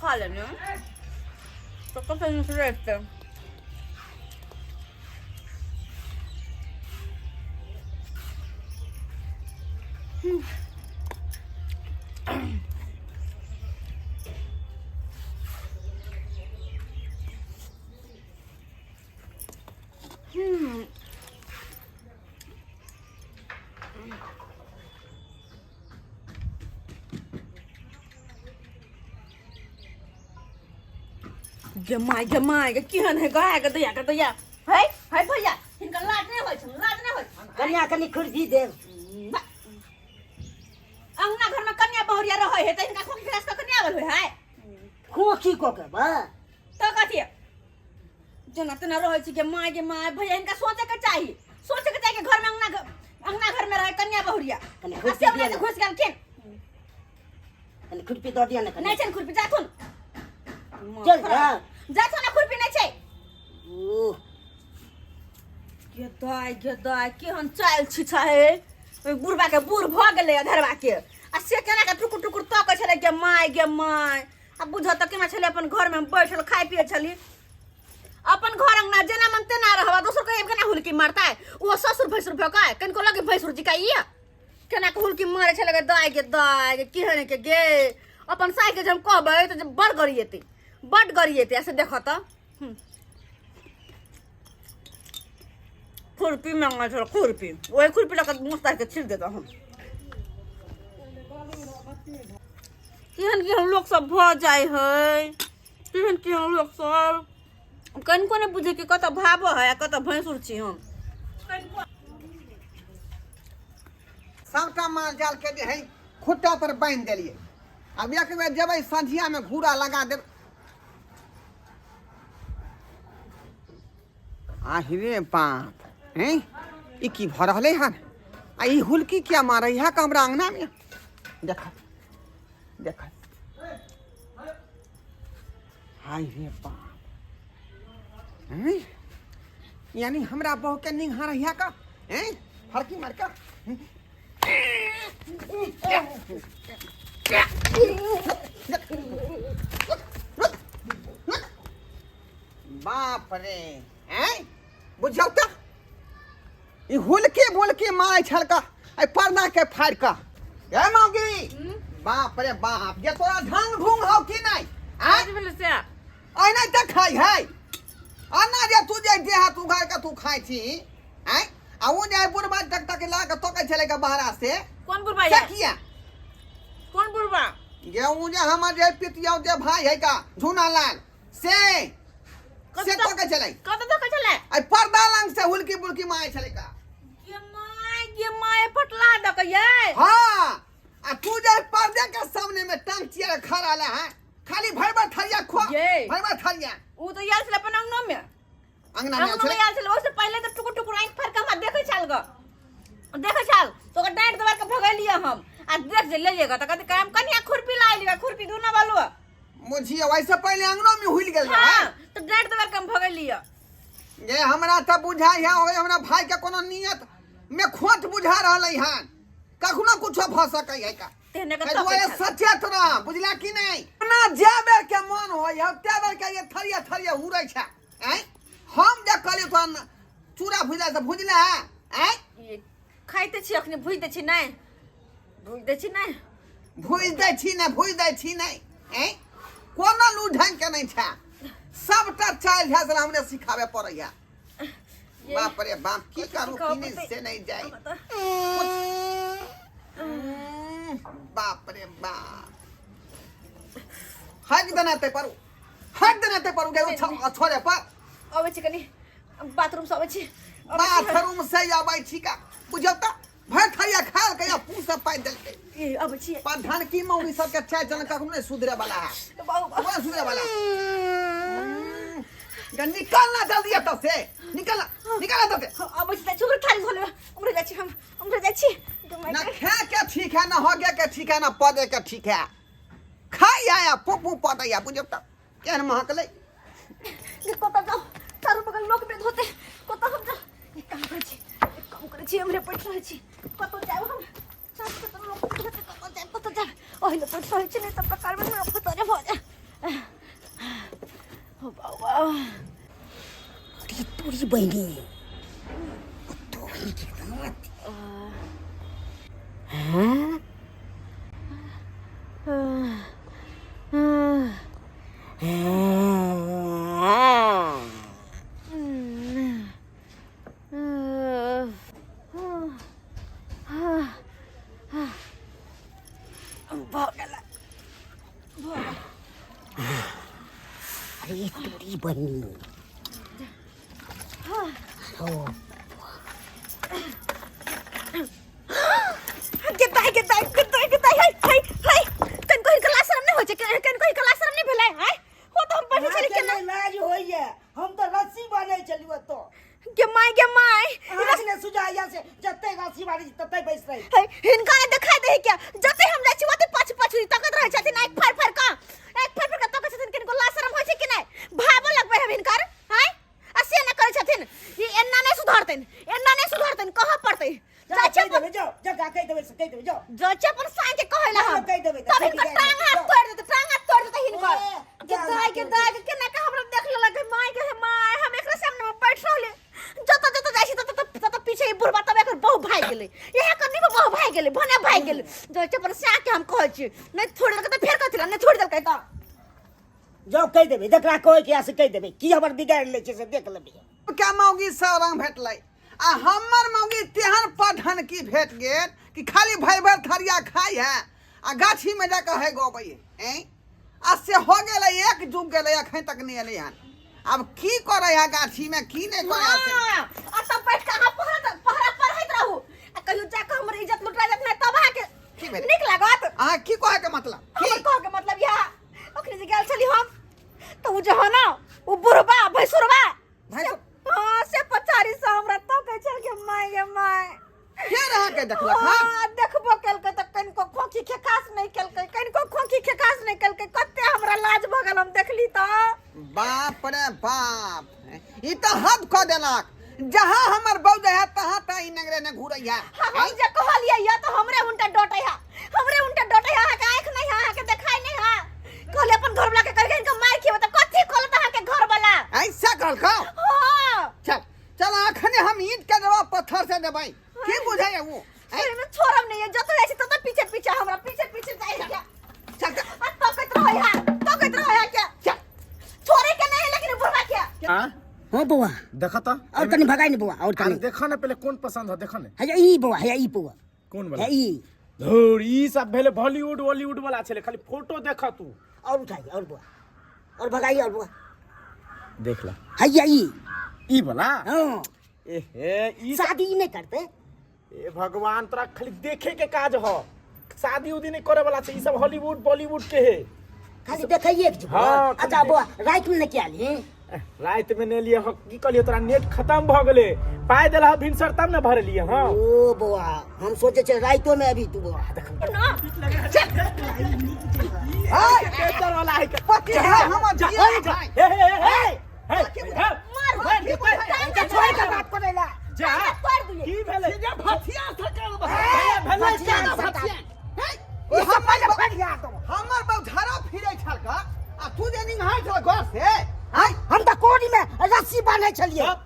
खा लेने तो कतऽ नीक रहतै। गे my, गे my, गे केहन है गाय के दैया के दैया है है भैया, हिनका लाज नहि होइ छनि, लाज नहि होइ छनि। कनिया कनि खुर्सी देब। अंगना घर में कन्या बहुरिया रहै है त हिनका खोखी खरास कऽ कन्या आबल होइ है। खोखी कऽ के बा तो कथी जेना तेना रहै छी। गे my, गे my, भैया, हिनका सोचे के चाही, सोचे के चाही कि घर में अंगना घर में रहे कन्या बहुरिया। कनि आ खुर्पी से अपने दिअ से ने। घुसि गेलखिन। कनि खुरपी दऽ दिअ ने कनि। नहि छै ने खुरपी, जाथुन। चल जा। जाथुन ने, खुरपी नहि छै। ओह। गे दाइ, गे दाइ, केहन चालि छिछा हे ओहि बुढ़बा के। बूढ़ भऽ गेलै अधरबा के आ से केना के टुकुर टुकुर तकै छलै। गे my, गे my, आ बुझऽ तऽ केना छलै। अपन घरमे हम बैठल खाइ पियै छली, अपन घर अंगना जेना मन तेना रहब, दोसर के केना हुलकी मारतै? ओहो ससुर भैंसुर भऽ कऽ कनिको लगे भैंसुर जी का ई केना के हुलकी मारै छलै। गे दाइ, गे दाइ, गे केहन के गे अपन साइके जे हम कहबै तऽ जे बड़ गरिएतै, बड गरिएतै। ऐसे देखऽ तऽ खुरपी मांगल छल, खुरपी, ओहि खुरपी लऽ कऽ मुँह के छील देतऽ हम। केहन केहन लोक सब भऽ जाइ है, केहन केहन लोक सब, कनिको नहि बुझै कि कतऽ भाबो है आ कतऽ भैंसुर छी हम। सबटा माल जाल के जे है खुट्टा पर बान्हि देलियै। आब एक बेर जेबै संझिया में घूरा लगा देब। आहिरे बाप हैं, ई की भऽ रहलै हन? आ ई हुलकी किया मारै है हमरा अंगना में? देख देख, हाय रे बाप हैं, यानी हमरा बहू के निहार है का हैं? फरकी मार का। बाप रे हैं, बुझौ तऽ ई हुलकी बुलकी मारै छलका एहि पर्दा के फाड़ि कऽ। हे मौगी, बाप रे बाप, जे तोरा ढंग ढूंग हौ कि नहि आँय? भेलै से एना तऽ खाइ है अना जे तू जे देह हाथ उघार के तू खाइ छी आँय? आ ओ जे बुढ़बा टक टक ला के तोकै छलै के बहरा से। कोन बुढ़बा से ये? किया? कोन बुढ़बा? गे उ जे हमर जे पितियौ जे भाई है का झूना लाल से से तोकै छलै। कतऽ तोकै छलै? आई पर्दा लंग से हुलकी बुलकी मारै छलै का। गे my, गे my, पटला दऽ के ये। हाँ, आ तू जे पर्दे के सामने में टांग चियर खड़ा रहा है, खाली भर भर थरिया खो। ये। भर भर थरिया। उ तऽ आयल छलै अपन अंगनो में। अंगना में आयल अंगनो में छलै? आयल छलै। ओहिसँ पहिले तऽ टुकुर टुकुर आँखि फाड़ि कऽ हमरा देखै छल गऽ, देखै छल तऽ ओकर डाँटि दबारि कऽ भगेलियै हम। आ देख जे लेलियै गऽ तऽ कहतै हम कनिया खुरपी ला एलियै, खुरपी दुना बालू। मुझिए वैसे पहले अंगनो में हुल गेल रहे। हाँ, तऽ डाँटि दबारि कऽ हम भगेलियै। ये हमरा तऽ बुझाइ है ओहि हमरा भाई के कोनो नियत में खोट बुझा रहलै हन, कखनो कुछो भऽ सकै है का। तेहने के ताहि तकै दुआरे छल। सचेत रह, बुझला कि नहि? ना जे बेर के मन होइ है ते बेर के ये थरिया थरिया उड़ै छै। आँय, हम जे कहलियै तोरा चूड़ा भुजला से भुजला है? आँय। ई खाइते छी अखनी, भुजि दै छी नहि, भुजि दै छी नहि। भुजि दै छी नहि, भुजि दै छी नहि। आँय, कोनो लू ढंग के नहि छै, सबटा चालि ढाल से हमरे सिखाबे पड़ैया। ये बाप रे बाप, की कथी करू सिखाबऽ की नहि पड़तै? से नहि जाय। हमरा तऽ बाप रे बाप, हक देना ते पर, हक देना ते पर गे छोड़े पर। अबै छी कनि बाथरूम से अबै छी, अबै छी। बाथरूम से अबै छी का? बुझौ तऽ भरि थरिया खायल के या पूस से पाइ देलकै। ई अबै छी। प्रधान की मौगी सबके चाय जन कखनो नहि सुधरे वाला है। बाबू, बाबू। कोन सुधरे वाला? गे निकल ना जल्दी एतऽ से, निकल ना, निकल ना एतऽ से। अबै छी तऽ छुबरे थाली धो लेबै। उम्हरे जाइ छी हम, उम्हरे जाइ छी। ना खाए के ठीक है, ना हगे के ठीक है, ना पदे के ठीक है। खाइ आया पू पू पदैया, बुझौ तऽ केहन महकलै। गे कतऽ जाउ? चारू बगल लोक बेद होते, कतऽ हम जाउ? एक काम करै छी, एक काम करै छी, उम्हरे बैठ रहै छी। कतऽ जायब हम? चारू बगल लोक बेद होते, कतऽ जायब, कतऽ जायब? ओहि लए बैठ रहै छी, नहि तऽ प्रकार में ना फतरे भऽ जाय। अरे तोरी बहिनी तोरी के दाँत हाँ हाँ भऽ गेलै। अरे तोरी बहिनी हो। गे दाइ, गे दाइ, गे दाइ, गे दाइ, है है है, कनको हिनकर लाज शरम नहि होइ छै? कनको हिनकर लाज शरम नहि भेलै? आँय, हो तऽ हम बैठल छली केना लाज होइए? हम तऽ रस्सी बान्है छलियै ओतऽ। गे माय, गे माय। अहाँके ने सुझाइया से जते रस्सी बान्है छी तते बैस रही। है, हिनका नहि देखाइ दै क्या? जते हम जाइ छी ओते पाछू पाछू तकैत रहै छथिन, आँखि फाड़ि फाड़ि कऽ, आँखि फाड़ि फाड़ि कऽ तकै छथिन। किनको लाज शरम होइ छै कि नहि? भावो लगबै हम हिनकर आँय, आ से नहि करै छथिन। ई एना नहि सुधरतनि, एना नहि सुधरतनि, कहऽ पड़तै। जाओ, जाइ छी कहि देबै, जाओ, जकरा कहि देबै से कहि देबै, जाओ। जाइ छी अपन साँइ के कहै लए हम। कहि देबै तऽ तब हिनकर कहि टांग हाथ जाओ। तोड़ि देतै, टांग हाथ तोड़ि देतै हिनकर। ए, के टांग दाइ, हाथ के तोड़ि दाइ, के केना के हमरा देख लेलक। हे माय के, हे my, हम एकरा सामने मे बैठ रहले, जतऽ जतऽ जाइ छी ततऽ ततऽ पीछे ई बुढ़बा। तब एकर बहु भागि गेलै, इएह कनी मे बहु भागि गेलै, भने भागि गेलै। जाइ छी अपन साँइ के हम कहै छी, नहि छोड़ि देलकै तऽ फेर कथी लए? नहि छोड़ि देलकै तऽ जाओ, कहि देबै, जकरा कहै के से कहि देबै। की हमर बिगाड़ि लै छै से देख लेबै। के मौगी सब रंग भेटलै आ हमर मौगी तेहन पढ़न की भेट गेल कि खाली भरि भरि थरिया खाइ है आ गाछी में जाके है गबै ऐं। आ से हो गेलै एक जुग गेलै, अखन तक नहि एलै हन। आब की करै है गाछी में, की नहि करै है से? हाँ, आ तब बैठ के अहाँ पहरा पहरा पढ़ैत रहू आ कहियो जाके हमर इज्जत लुटा जात नहि तब अहाँके की भेलै? नीक लागत? अहाँ की कहै के मतलब की? हमर कहऽ के मतलब इएह, अखनी जे गेल छली हम तऽ ओ जे हो ने ओ बुढ़बा भैंसुरबा। भैंसुर? हाँ, से पछाड़ी से हमरा तकै छल के my, गे my. के अहाँके देखलक? हँ। हाँ, देखबो केलकै तऽ कनिको खोखी खेखास नहि केलकै, कनिको खोखी खेखास नहि केलकै। कते हमरा लाज भऽ गेल हम देखली तऽ। बाप रे बाप, ई तऽ हद कऽ देलक। जहाँ हमर बौ जाइ है तहाँ तहाँ ई नगरे ने घूरै है। हम जे कहलियै या तऽ हमरे उनटा डटै है, हमरे उनटा डटै है। अहाँके आँखि नहि है? अहाँके देखाइ नहि है? कहले अपन घरवाला के, कह के मार खेबै तऽ कथी कहलत अहाँके घरवाला? ऐसा कहलकौ? हाँ। चल चल, अखने हम ईंट के देबा पत्थर से देबै। की बुझै है वो? एहिमे छोड़ब नहीं है, जतऽ जाइ छी ततऽ पीछे पीछे, हमरा पीछे पीछे जाइ है। चल चल। आ तकैत रहै है, तकैत रहै है। के चल। छोड़े के नहीं है लेकिन बुढ़वा के। हाँ। हाँ बौआ। देखा तो। और कनी भगाई ने बौआ, और अरे कनी। देखा ना, पहले कौन पसंद है देखा ने। हैया ई बौआ, हैया ई बौआ। कौन वाला? है ई। धुर, ई सब भेले बॉलीवुड बॉलीवुड वाला छले, खाली फोटो देखा तू। और उठाई और बौआ, और भगाई और बौआ। देख ला। हैया ई। ई वाला? हाँ। ए हे, ई शादी ई नहीं करते। ए भगवान, तोरा खाली देखे के काज हो, शादी उदी नहीं करे वाला छै। ई सब हॉलीवुड बॉलीवुड के है। खाली देखैये के छै। हाँ, खाली अच्छा देख। बौआ, राति में ने किया ली? राति में ने लिए हो, की कहलियो तोरा, नेट खत्म भ गेले, पाइ देला हो भिनसर तब ने भरलिए। हाँ। ओ बौआ, हम सोचे छे राइतो में अभी तू बौआ। ना। बेचर वाला है के। पति है हमर जा, जिया जा, भाई। हे, हे, हे, हे, हे, हे, मार मार के टांग छोड़ के बात करे ला। जा। तोड़ दिए। की भेलै? जे भथिया थकल बा। भैया, भेलै भथिया क्या? सरकार। हे, ओ ई सब हमर पहिले फट गया तो। हमर बौझारा फिरै छल का आ तू जे निंघाइ छल घर से आय। हम तऽ कोड़ी में रस्सी बांधे छलिए। तब?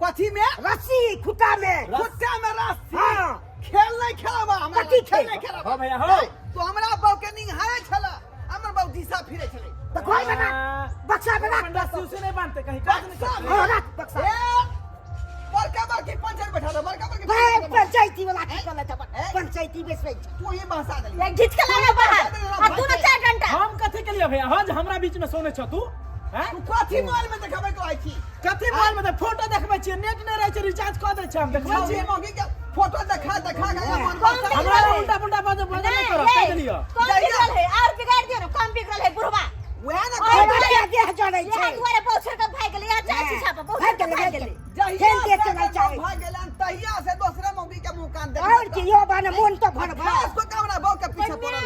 कथी में? रस्सी, खुट्टा में। खुट्टा में रस्सी? हाँ। खेल नहीं खेलबा हमरा। कथी खेल खेल? नहीं खेलबा। हाँ भैया, हाँ। ए, तू हमरा बौ के निंघाइ छल, हमर बौ दिशा फिरै छलै। तऽ घर में राख, बक्सा में राख। रस्सी उसी नहीं बांधते, कहीं काज नहीं बक्सा करते। में हाँ, राख बक्सा। ए, बड़का बड़की पंचर बैठा दे, बड़का बड़की भाई, पंचर बैठा दे। पंचायती वाला की कहले त पंचायती बेचबै छै। तू ही बहसा देली। ये घीच के लाना बाहर आ दुनू चार डंडा। हम कथी के लिए भैया? हाँ, जे हमरा बीच में सोने छ तू हैं? तू कथी मोबाइल में देखेबै कहै छी? कथी मोबाइल में फोटो देखबै छियै? नेट नहि रहै छै, रिचार्ज कऽ दै छै, हम देखबै छौड़ी छियै। मौगी के फोटो देखा देखा के मन कम बहसा। हमरा उल्टा पुल्टा बात बात नहीं करो, कह देलियो। कम बिगड़ल है और बिगाड़ दियो ना, कम बिगड़ल है बुढ़वा। वएह ने और कहै देह छी। देह जरै यहाँ छै। दुआरे बहुत छोड़ के भागि गेलै, यहाँ चाय छी छापा बहुत भागि छोड़ के गेलै, भागि भागि गेलै। गेलै। जहिया खेल देख से के नहि चाहै। भागि गेलन तहिया से दोसरा मौगी के मुंह कान देख। और की यो बहाने मोन तो भरबा। खास को हमरा बहू के पीछे पड़ल है।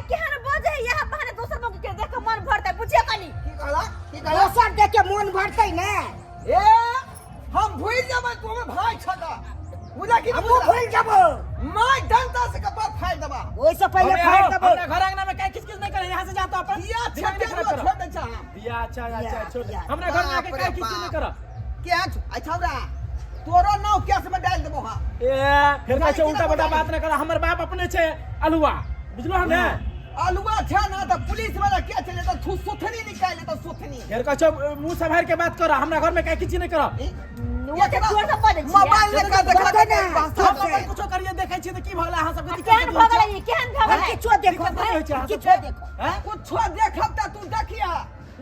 केहन बजे यहाँ बहाने दोसर मौगी के देख के मन भरतै, बुझिए कनी। की कहला? की कहला? दोसर देख के मोन भरतै ने। ए, हम भूल जेबै, तू हमर भाई छह बुझा कि हमहूँ भूल जेबो। मैं डंडा से कपार फाड़ देबा। ओहिसँ पहिले फाड़ि देबो। हमरा घर अंगना में काहे किचकिच नहीं करे, यहाँ से जाता अपन किया दिमाग छेटे नहीं खराब करो। छोड़ दे छा हम। बियाह अच्छा अच्छा बियाह, छोड़ बियाह। हमरा घर में आके बाप रे काहे किछु नहीं बाप। कर के छौ अच्छा रा तोरो नाव केस में डाल देबो हां ए फेर कहै छै उल्टा पुल्टा बात नहि कर हमर बाप अपने छै अलुआ बुझलो ने अलुआ छै ना त पुलिस वाला के चले त थु सुथनी निकाल ले त सुथनी फेर कहै छै मुंह सम्हारि के बात कर हमरा घर में काहे किछु नहि कर ओते जोर से बजै छियै। मोबाइल लेकर देखला बता ना। हम सब कुछो करिए देखै छियै तऽ की भऽ गेलै अहाँ सबके दिक्कत केहन कथी भऽ होइ छै? गेलै ई? केहन भऽ गेलै किछो देखो दिक्कत कथी होइ छै अहाँ किछो सबके? देखो हैं? कुछो देखब त तू देखिया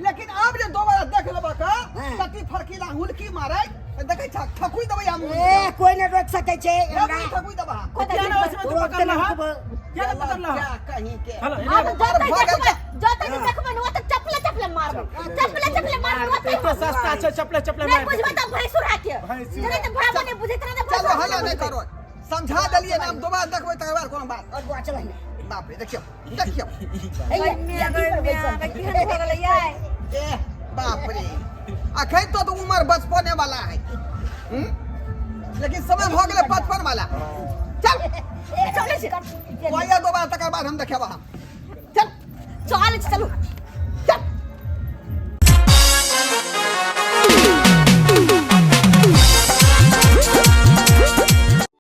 लेकिन आब जे दोबारा देख लेबा का हाँ। कति फरकीला हुलकी मारै त देखै छ ठकुई देबै हम ए कोई न रोक सकै छै हमरा ठकुई देबा किया ने ओहिमे तू रोकते पकड़लह? ना खूब। किया ने पकड़लह? क्या कहीं के हलो, एने आब आबू। जतै भऽ गेल देखबै जतै जे देखबै ने ओतै चपले चपले मारबै चपले चपले मारबै ओतै एते सस्ता छै चपले चपले नहि मारि बुझबै तऽ भैंसुरा के भैंसुरा। जेना तऽ भावो नहि बुझैत रहै तऽ चलो भैंसुरा हल्ला नहीं करो समझा देलिए ना हम दोबारा देखबै तकर बाद कोनो बात और बुआ चल ने बाप रे देखियो देखियो केहन भऽ गेलै यार ए बाप रे अखन तो तो उम्र बचपने वाला है हम्म? लेकिन समय भऽ गेलै बचपन वाला चल चलै छी कोइया दोबारा तकर बाद हम देखेबा हम चल चल चलू